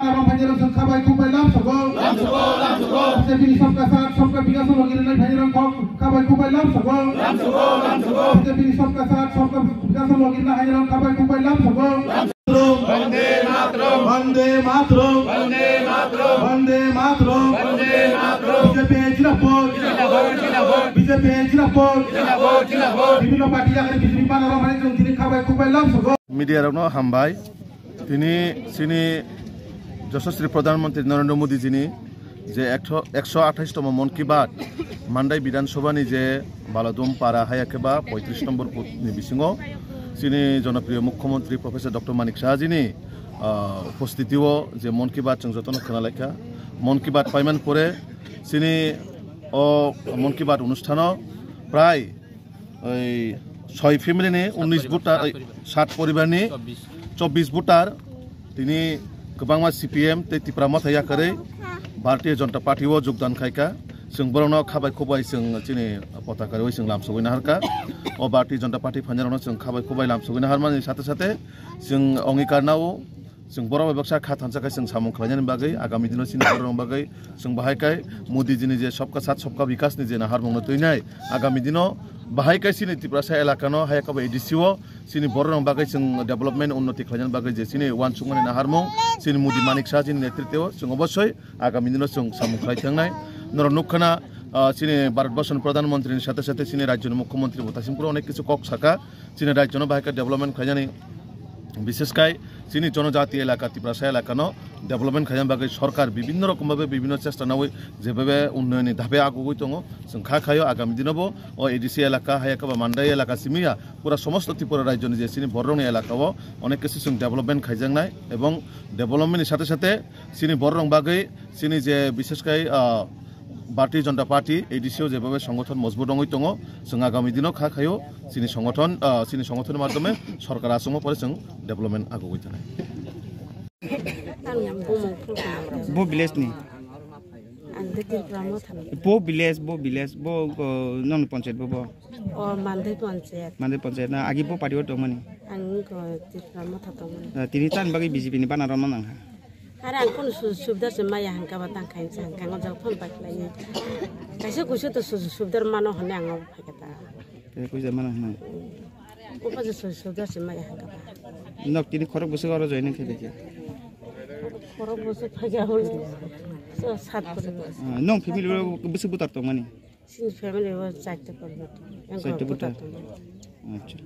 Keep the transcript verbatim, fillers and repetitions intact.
Aro phainai rok chwng khabai khukbai lam sogo. Lam sogo, lam sogo. B J P ni sabka saath sabka bikas o logi rwnai phainai rok khabai khukbai lam sogo. Lam sogo, lam sogo. B J P ni sabka saath sabka bikas o logi rwnai phainai rok khabai khukbai lam sogo. Vande Mataram. Vande Mataram. Vande Mataram. Vande Mataram. Vande Mataram. B J P jindabad. Jindabad, jindabad. B J P jindabad. Jindabad, jindabad. Bibhinno party yakari B J P banner rok phainai chwng tini khabai khukbai lam sogo. Media rokno hambai. Tini chini Yashaswi Pradhan Mantri Narendra Modi jini je ekso, ekso athais tomo Mon Ki Baat Mandai Bidhan Sabha ni je Baladum Para haya khe ba poitris nombor booth ni bisingo chini jonopriyo Mukhyamantri Professor Doctor Manik Saha jini, ah, upostiti o je Mon Ki Baat chwng jotono khwna laikha. Mon Ki Baat paiman pore chini o Mon Ki Baat onusthano prai oi soi family ni unis voter, oi, sat poribar ni chobbish voter, tini kwbangma C P M tei Tipra Motha yakarwi Bharatiya Janata Party o jogdan khaikha. Chwng borokno khabai khukbai chwng chini potaka rwi chwng lamsogwi naharkha. O Bharatiya Janata Party phainai rokno chwng khabai khukbai lamsogwi naharmani sathe sathe chwng ongikar nao. Chwng borok bai baksa kha thansa khe chwng samung khlainani bagwi, agami dino chini borok rok bagwi chwng bahai khe Modi jini je sabka saath sabka bikas ni je naharmung no twinai, agami dino bahai khe chini Tiprasa elaka no haya khe A D C o chini borok rok bagwi chwng development unnoti khlainani bagwi je chini uansukmani naharmung chini Modi Manik Saha jini netritwo chwng obosoi agami dino chwng samung khlai thangnai. Norok nukha na, ah, chini Bharat Borso ni Pradhan Mantri ni sathe sathe chini rajyo ni Mukhyamantri bo taichung phuru onek kichu kok saka. Chini rajyo no bahai khe development khlainani, bishesh khai chini jonojati elaka, Tiprasa elaka no development khlaina bagwi sorkar bibhinno rokom bhabe bibhinno chesta nawi jebhabe unnoyoni dhabe agugwi tongo. Chwng kha khaio agami dino bo o A D C elaka, haya khe ba Mandai elaka simi ya pura somosto Tripura rajyo ni je chini borok rokni elaka o onek kichu chwng development khaijaknai ebong development ni sathe sathe chini borok rok bagwi chini je bishesh khai, ah, Bharatiya Janata Party, A D C o jebhabe songothon mojbut wngwi tongo, chwng agami dino kha khaio, chini songothon, ah, chini songothon ni madhyome sorkar achukma pore chwng development agugwi thanai. Bo village ni? Ang de Tipra Motha ni. Bo village, bo village, bo, uh, nong panchayat bo, bo? O Mandai panchayat. Mandai panchayat na, agi bo party o tongmani? Ang ko Tipra Motha tongmani. Uh, tini tan bagwi B J P ni banner rwna nang ha? Are ang kunu sujug subida se maya hangka ba tang khain sa hangka ngo jang phone pai khlai. Kaisa kuisu to sujug subida mano hone ang ngo phai kata. Kaisa kuisu mano hone. Upa je sujug subida se maya hangka ba. Nok tini khorok bwswk oro joining khe dekhe. Khorok bwswk phai ja hol. So sat poribar. Ah, nong family o bwswk butar tong mani? Sin family o chaita poribar. Chaita butar. Acha.